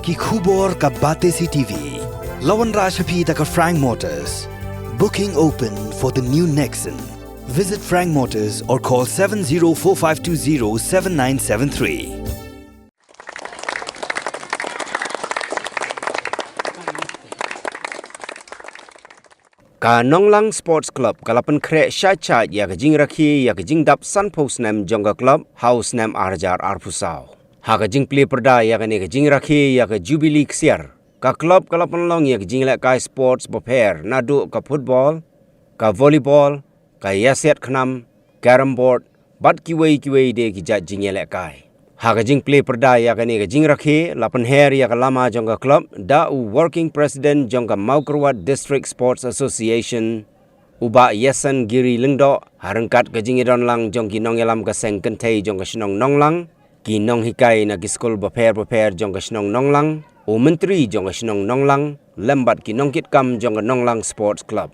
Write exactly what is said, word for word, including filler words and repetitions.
Ki khubor ka Batesi T V. La wanrah sha phi da ka Frank Motors. Booking open for the new Nexon. Visit Frank Motors or call seven zero four five two zero seven nine seven three. Ka Nonglang Sports Club ka la pynkhreh shai shai ïa ka jingrakhe ïa ka jingdap sanphew snem jong ka club ha u snem ar hajar arphew saw. Ha ka jingplie pyrda ïa kane ka jingrakhe ïa ka Jubilee Ksiar, ka club ka la pynlong ïa ka jinglehkai sports bapher naduh ka football, ka volleyball, ka ïasiat khnam, carrom board, bad kiwei kiwei de ki jait jingïalehkai. Ha ka jingplie pyrda ïa kane ka jingrakhe la pynher ïa ka lama jong ka club da u working president jong ka Mawkyrwat District Sports Association, u Bah Ïasen Giri Lyngdoh, ha ryngkat ka jingïadon lang jong ki nongïalam ka seng kynthei jong ka shnong Nonglang, ki nonghikai na ki skul bapher bapher jong ka shnong Nonglang, u myntri jong ka shnong Nonglang, lem bad ki nongkitkam jong ka Nonglang Sports Club.